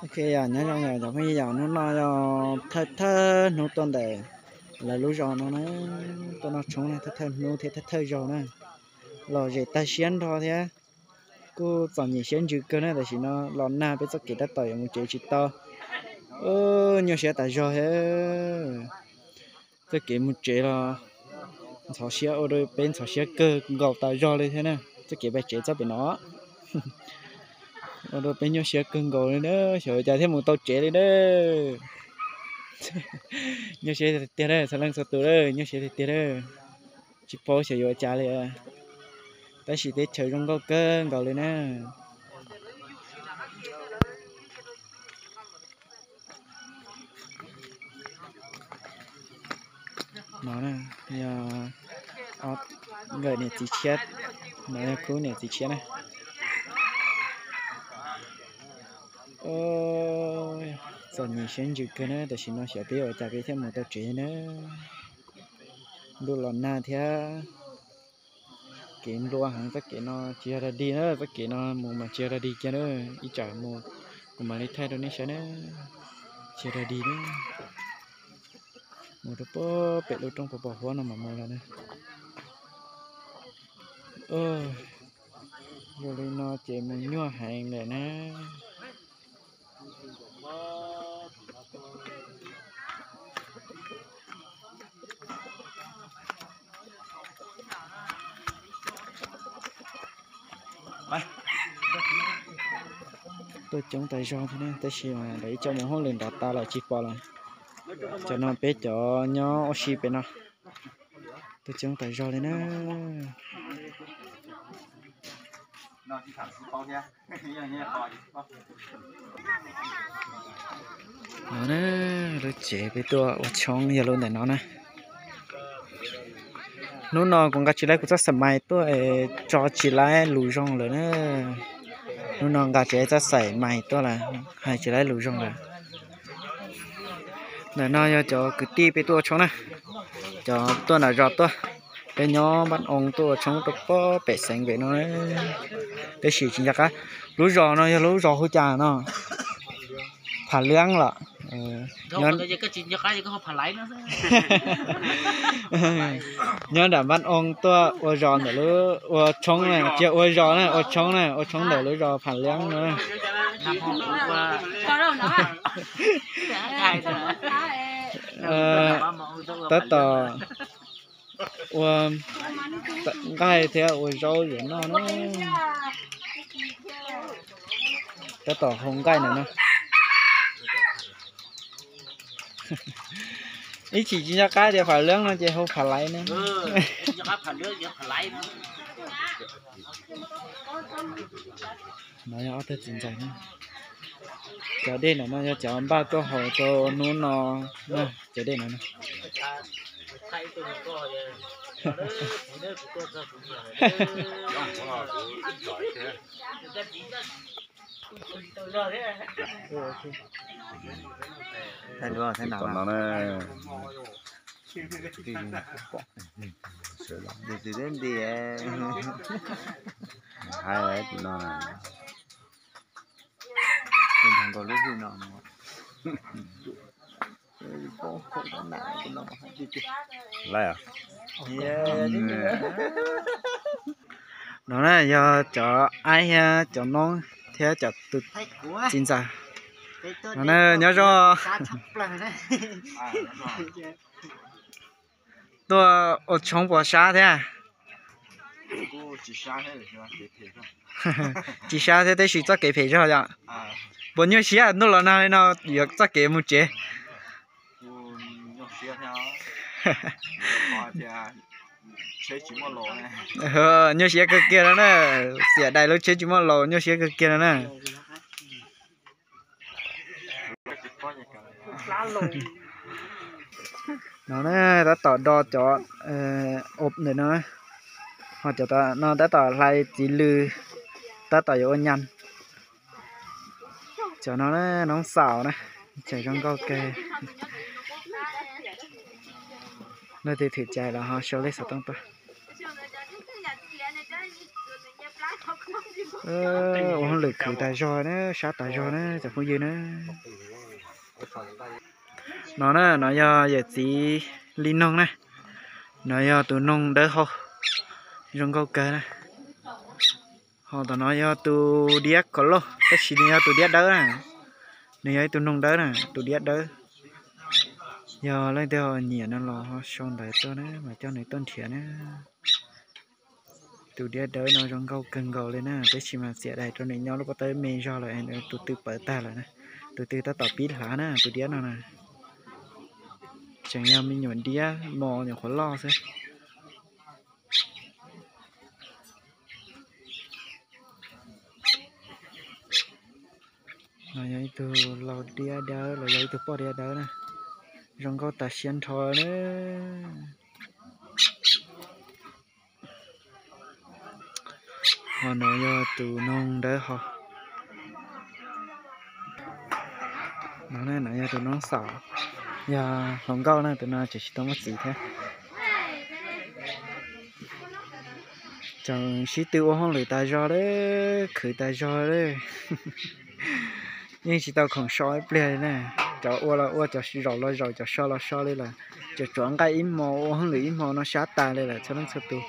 Ok, nyob zoo cov phooj ywg, hnub no yog thawj thawj hnub tuaj ntawm lawv lub zos no na, tuaj noj tshoob na, thawj thawj hnub thiab thawj thawj zaug na. Los zem tag siab nrho thiab, kuj txom nyem siab ntsws kawg na, tam sim no los nag peb txoj kev tab tom yuav mus tsev tsis tau. Nyuaj siab tas zog thiab. Txoj kev mus tsev los ntxhov siab, ua rau peb ntxhov siab kawg nkaus tas zog li thiab na. Txoj kev pais tsev txoj pem no ua rau peb nyuaj siab kawg nkaus li na, xyov ua cas thiaj mus tau tsev li na. Nyuaj siab tiag tiag, txhua leej txhua tus nyuaj siab tiag tiag. Tsis paub xyov yuav ua cas li, tab sis teb chaws zoo nkauj kawg nkaus li na. No yog nkawm niam txiv tshiab, no yog khub niam txiv tshiab na. Txom nyem siab ntsws kawg na, tam sim no xyov peb ua cas peb thiaj mus tau tsev na. Ntuj los nag thiab. Kev nplua heev, txoj kev no tsis yog dog dig na, txoj kev no mus mas tsis yog dog dig kiag na. Ib tsam mus kuv mam li thaij rau nej saib na. Tsis yog dog dig na. Mus rau puag pem lub roob pos pos huab no mam mus lawm na. Zoo li no ces mus nyuaj heev lawm na. Tuaj coob tas zog thiab, tab sis lawv ib co mus hauj lwm nrad tas lawm tsis pom lawm. Cov no peb cov nyob ua si pem no. Tuaj coob tas zog li na. No na, lub tsev peb tuaj ua tshoob yog lub ntawm no na. Hnub no kuv nqa tsis laib kuv txoj xaim mais tuaj, tso tsis laib lus zoo lawm na. Hnub no nqa tsis laib txoj xaim mais tuaj lawm, hais tsis laib lus zoo lawm. Ntawm no yog cov kwv tij peb tuaj ua tshoob na, cov tuaj nram zos tuaj. Peb nyob npaj oo tuaj ua tshoob rau puag pem xeev pem no, tab sis tsis nco qab. Lub zos no yog lub zos hu cas no? Phav Liab los? Nyob nram npaj oo tuaj ua zos ntawm lub, ua tshoob na, tsis ua zos na, ua tshoob na, ua tshoob ntawm lub zos Phav Liab no. Tab tom ua nqaij thiab ua zaub yuav noj na. Tab tom hau nqaij ntawm no. Ib chim tsis nco qab tias Phav Liab no ces hu Phav Laiv na. No yog ob tug txiv ntxawm na. Cov dej ntawm no yog cov npaj tuaj haus rau hnub no na, cov dej ntawm no. Tom no na. Nti, hais tus no na. Nkaus lub hwj no. Laib os. No na yog cov aib thiab cov noob thiab cov tus txiv ntxawm. No na nyob zoo. Tuaj ua tshoob puas sab thiab? Tsis sab thiab tab sis txoj kev phem zog yom. Puas nyuaj siab ntuj los nag li no yuav txoj kev mus tsev? Nyuaj siab kawg kiag no na, xiam dais lub tsheb tsis muaj laus nyuaj siab kawg kiag no na. No na, tab tom do cov ob ntawm no, ho cov no tab tom hlais txiv lws, tab tom yuav ua nyas. Cov no noob xaus na, tseem zoo nkauj kawg. Leej twg thwm cai los ho sau lej xov tooj tuaj. Ua hauj lwm khwv tas zog na, sab tas zog na cov phooj ywg na. No na, no yog yawm txiv li noog na. No yog tus noog dawb hau, zoo nkauj kawg na. Ho tom no yog tus diab kaum lauj, tab sis nws yog tus diab dawb na. Nws yog ib tug noog dawb na, tus diab dawb. Yog leej twg ho nyiam no los ho sau ntawv tuaj na, mas coj nws tuaj nrhiav na. Tus diab dawb no zoo nkauj kawg nkaus li na, tab sis mas txiav daim rau nws nyob lub pob tawb me zog lawm, tus tw pawv tag lawm na. Tus tw tab tom pib hlav na, tus diab no na. Tseem yog me nyuam diab mos nyuam qhuav loj xwb. No yog ib tug lau diab dawb los yog ib tug poj diab dawb na, zoo nkauj tas siab nrho na. Ho no yog tus noog dawb ho. No, no yog tus noob xaum, yog hluas nkauj na, tus no tseem tsis tau muaj txiv thiab. Tseem sib tw ua hauj lwm tas zog li, khwv tas zog li. Yeej tsis tau khoom so ib pliag li na. Cov ua los ua, cov zaum los zaum, cov so los so li lawm. Tseem tsuav nqaij ib hmo, ua hauj lwm ib hmo no sab tas li lawm txhua leej txhua tus.